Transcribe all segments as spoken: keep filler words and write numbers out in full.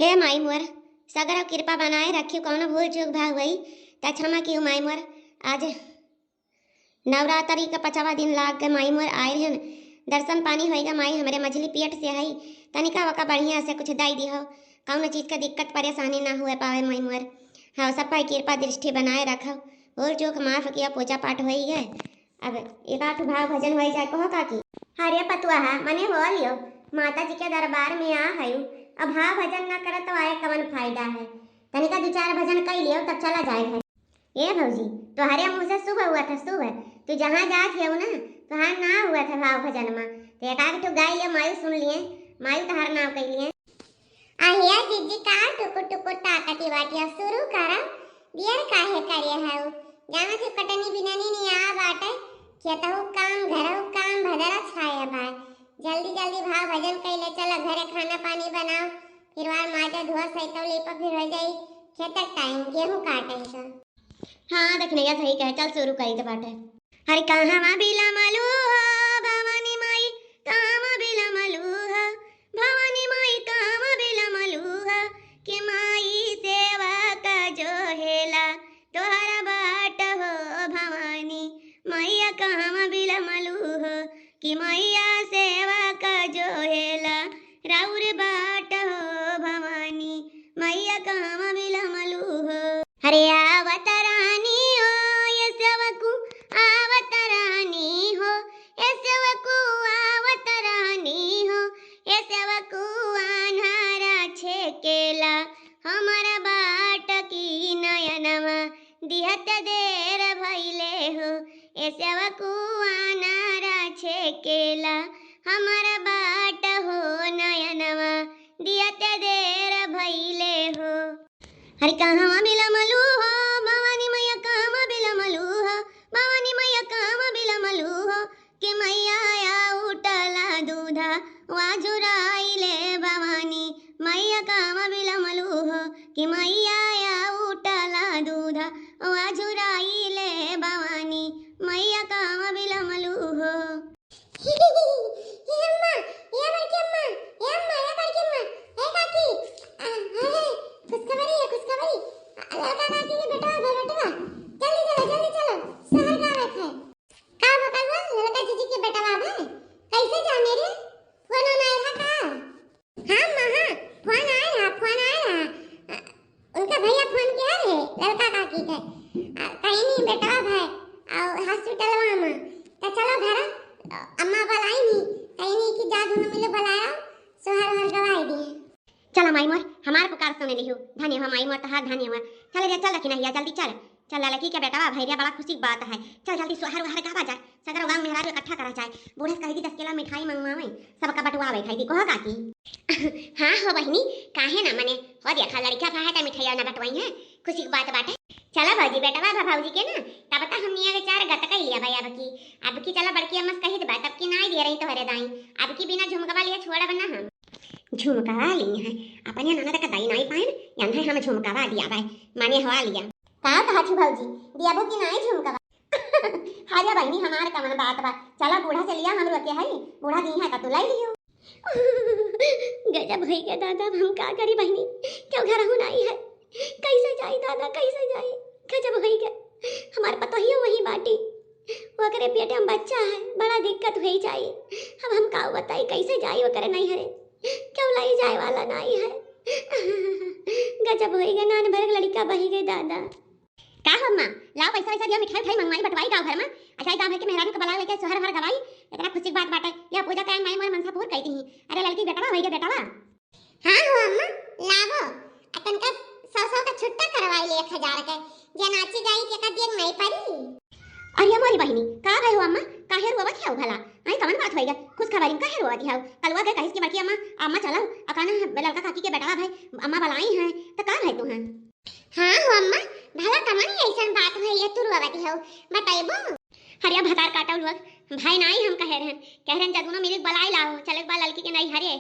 हे माई मोर, सगरो कृपा बनाए रखियो, कौनो भूल चूक भा हुई त क्षमा कियो माई मोर। आज नवरात्रि का पचवा दिन लाग के माई मोर आए हन, दर्शन पानी होइगा माई, हमरे मझली पेट से हई, तनिका वका बढ़िया से कुछ दई दिहो, कौनो चीज का दिक्कत परेशानी ना हुए पावे माई मोर। हाँ, सब पर कृपा दृष्टि बनाए रखो, भूल चूक माफ किया, पूजा पाठ होई गए। अब एक आध भाव भजन होई जाए, कहो काकी। अरे पतुआ, मने हो लियो, माता जी के दरबार में आ हयू, अब भाव भजन ना करत तो आए कवन फायदा है? तनिका दो चार भजन कई लियो तब चला जाए घर। ए भौजी, तोहरे मुँह से शुभ हुआ था, शुभ। तू जहाँ जात है ना, तोहार ना हुआ था भाव भजन में, तो एक आध ठो गाई लियो, मायू सुन लिए, मायू तोहार नाव कई लिए। आहिया जीजी का टुकुर टुकुर ताकती बाटिया, शुरू करा, देर काहे करे हऊ? जाना थे कटनी बिननी नहीं आ बाटे, खेतहू काम, घरहू काम, भदरा छाया बाय। जल्दी जल्दी भाव भजन कैले चला, घरे खाना पानी बनाओ, फिर वार माजा धुआ सैतौ लेपा फिर हो जाई खेतक टाइम, गेहूं काटे का। हाँ, देखनैया सही कहे, चल शुरू करी तो बाटे। हर कहवा बिलमलू हो भवानी माई, कहवा बिलमलू हो भवानी माई, कहवा बिलमलू हो कि माई सेवा का जो हेला तोहरा बाट हो भवानी मैया, कहवा बिलमलू हो कि मैया सेवा का जो हेला राउर बाट हो भवानी मैया, कहवा बिलमलू हो। हरे आवत रानी हो ये सेवकू, आवत रानी हो ये सेवकू, आवत रानी हो ये सेवकू, आन्हारा छेकेला हमर बाट की नयनवा दिहत देर भइले हो। ए सेवकू आन्हारा छेकेला हमर बाट हो नयनवा दिहत देर भइले हो। हरि कहवा बिलमलू हो भवानी मैया, कहवा बिलमलू हो भवानी मैया, कहवा बिलमलू हो कि मैया या उठला दूधा वा झुराइले भवानी मैया, कहवा बिलमलू हो कि मैया या उठला दूधा वा झुराइले भवानी मैया, कहवा बिलमलू हो। हे अम्मा, हे बड़की अम्मा, हे अम्मा, हे बड़की अम्मा, हे काकी, आ, हे, हे, खुशखबरी है, खुशखबरी। आ, लड़का काकी के बेटवा भे, बेटवा। जल्दी चलो, जल्दी चलो, सोहर गावत है। का भकलवा, लड़का जीजी के बेटवा भे? कैसे जाने रे? फोन आना है का? हाँ अम्मा, हाँ, फोन आए रहा, फोन आए रहा। अ, उनका भैया फोन किया रे, लड़का काकी के। अ, कहीं नहीं, बेटवा भाई, और हॉस्पिटलवा में। तो चलो घर, अ, अम्मा बुलाई नहीं, कहीं नहीं कि जा दोनों मिले बुलाया, सोहर हर गवाई दिए। चला माई मोर, हमार पुकार सुन लिहू, धन्य हो माई मोर, तहार धन्य हो। चल रे, चल रखी नहीं, जल्दी चल। चल, लड़की के बेटवा भैया, बड़ा खुशी की बात है। चल, जल्दी सोहर वहर गावा जाए, सगरो गाँव मेहरारू इकट्ठा करा जाए। बूढ़ा से कहे कि दस किलो मिठाई मंगवावे, सबका बंटवावे खाई दी, कहो काकी। हाँ हो बहिनी, काहे ना मने, हो देखा लड़किया भा है त मिठाई ना बंटवाई है, खुशी की बात बाटे। चला भौजी, बेटवा भा भौजी के ना, तब तक हमनी आगे चार गत कई लिया भाई। अब की, अब की चला बड़की अम्मा से कही देबा, तब की नाई दे रही तोहरे दाई, अब की बिना झुमकवा लिए छोड़ब ना हम। झुमकवा ली है, अपने ननद का दाई नाई पाए, यंधा हम झुमकवा दिया भाई, माने हवा लिया। का कहा छी भौजी, दियाबो कि नाई झुमकवा? हाय बहिनी, हमार कवन बात बा, चला बूढ़ा से लिया, हम रोके हई, बूढ़ा दी है त तू लाई लियो। गजब होई गए दादा, अब हम का करी बहिनी, क्यों घर हूँ नाई है, कैसे जाई दादा, कैसे जाई? गजब होई गए, हमार पतोहियो वही बाटी, ओकरे पेटे में बच्चा है, बड़ा दिक्कत होई जाई। अब हम का बताई, कैसे जाई ओकरे नैहरे, क्यों लाई जाए वाला नाई है। गजब होई गए, नान भर के लड़का बही गए दादा। का हो अम्मा, लाओ पैसा वैसा दिया, मिठाई उठाई मंगवाई, बंटवाई गाँव भर में। अच्छा, गाँव भर के मेहरारू के बुला लेके सोहर हर गवाई, इतना खुशी की बात बाटे। या पूजा करें, माई मोर मनसा पूर कई दी। अरे लड़की बेटवा होई गए बेटवा। हाँ हो अम्मा, लावो। आ तनका सौ सौ का छुट्टा करवाई ले एक हजार के, जे नाची गाई के का दियन नहीं पड़ी। अरे मोरी बहिनी, का भय हो अम्मा, काहे रोवत है भला? आई कवन बात होई गए? खुश खबरी में काहे रोवत है? कलवा के कहिस कि बड़की अम्मा, अम्मा चलो, अकाना लड़का काकी के बेटवा भाई, अम्मा बुलाई हैं, तो का भय तू हैं? हाँ हो अम्मा, भला कमनी ऐसन बात भई है, तू रोवत हो, बताइबो? हरिया भतार काटल हुआ, भाई नाई हम कहे रहन, कहे रहन जा दोनों मिलिक बलाई लाओ, चले बा लड़की के नैहरे।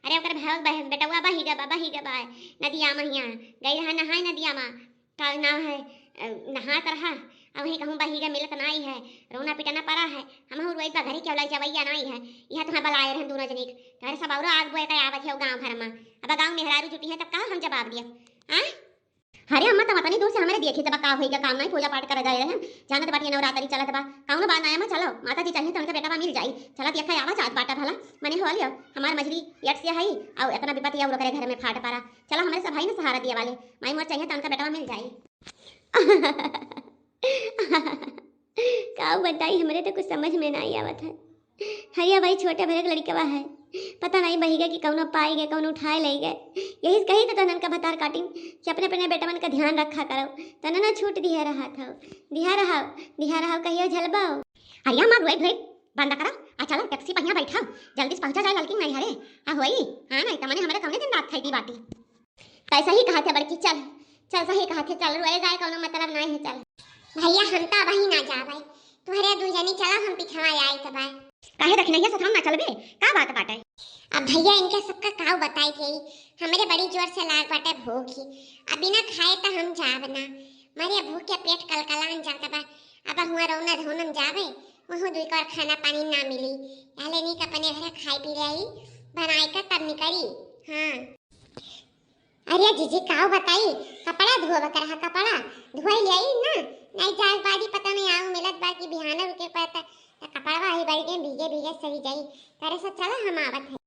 अरे ओकर भाई बह-, बेटवा बही गबा, बही गबा, नदिया महिया, गई रहा नहाए नदिया मा, का नाव है, अ, नहात रहा, अब वहीं कहूँ बही गा मिलत नाई है, रोना पिटना परा है। हमहू रोई बा घरे के औलाई जवैया नाई है। यह तुम्हें बलाए रहन दोनों जनिक, तोहरे सब औरो आग बोए के आवत है गाँव भर मा। अब गाँव मेहरारू जुटी है तब का हम जवाब दिया? हाँ? अरे अम्मा, तब अतनी दूर से हमरे देखी तब का होई गा, काम नाई, पूजा पाठ करे गए रहन। जानत बाटी नवरात्रि चलत बा, कौनो बात नाई अम्मा, चलो माता जी चाहिए तो उनका बेटा बा मिल जाई। चला देखा आवा जात बाटा भला, मने हो लियो। हमार मझली यट से हई, और इतना विपत या करे घर में फाट परा। चला हमरे सब हई ना सहारा दिए वाले, माई मोर चाहिए तो उनका बेटा बा मिल जाई। का बताई, हमरे तो कुछ समझ में नाई आवत है। हरिया भाई छोटे भरे के लड़कवा है, पता नाई बही गा कि कौनो पाई गए, कौनो उठाए ले गए। यही कही तो तनन का भतार काटिन कि अपने अपने बेटवन का ध्यान रखा करो। तनना छूट दिया रहा था, दिया रहा, दिया रहा कहियो झलबाओ। हरिया मार रोई धोई बंद करा, आ चला टैक्सी पहिया बैठा, जल्दी से पहुँचा जाए ललकी नहीं हरे। आ होई, हाँ नहीं तमने हमरे कौने दिन रात खाई दी बाटी। तै सही कहा थे बड़की, चल, चल सही कहा थे, चल रोए जाए कौनो मतलब नाई है, चल। भैया हम तो अबही ना जाबै, तुहरे दू जनी चला, हम पिछवा आई तब आए। काहे दखिनैया सथाम ना चलबे, का बात बाटे? अब भैया इनके सबका काव बताई थे, हमरे बड़ी जोर से लाग बाटे भूख ही, अब बिना खाए तो हम जाब ना, मरे भूख के पेट कलकलान जात बा। अब हुआ रौना धौनम जाबे, वहू दुई कौर खाना पानी ना मिली, याले नीक अपने घर खाई पी ले आई, बनाए का तब निकली। हाँ। अरे जीजी, काव बताई, कपड़ा धोब कर हा, कपड़ा धोई ले आई ना, नहीं जाए बादी पता नहीं आऊ मिलत बा कि बिहान रुके पड़ता, त कपड़ा वही बाल्टी में भीगे भीगे सही जाई। तारे से चला हम आवत है।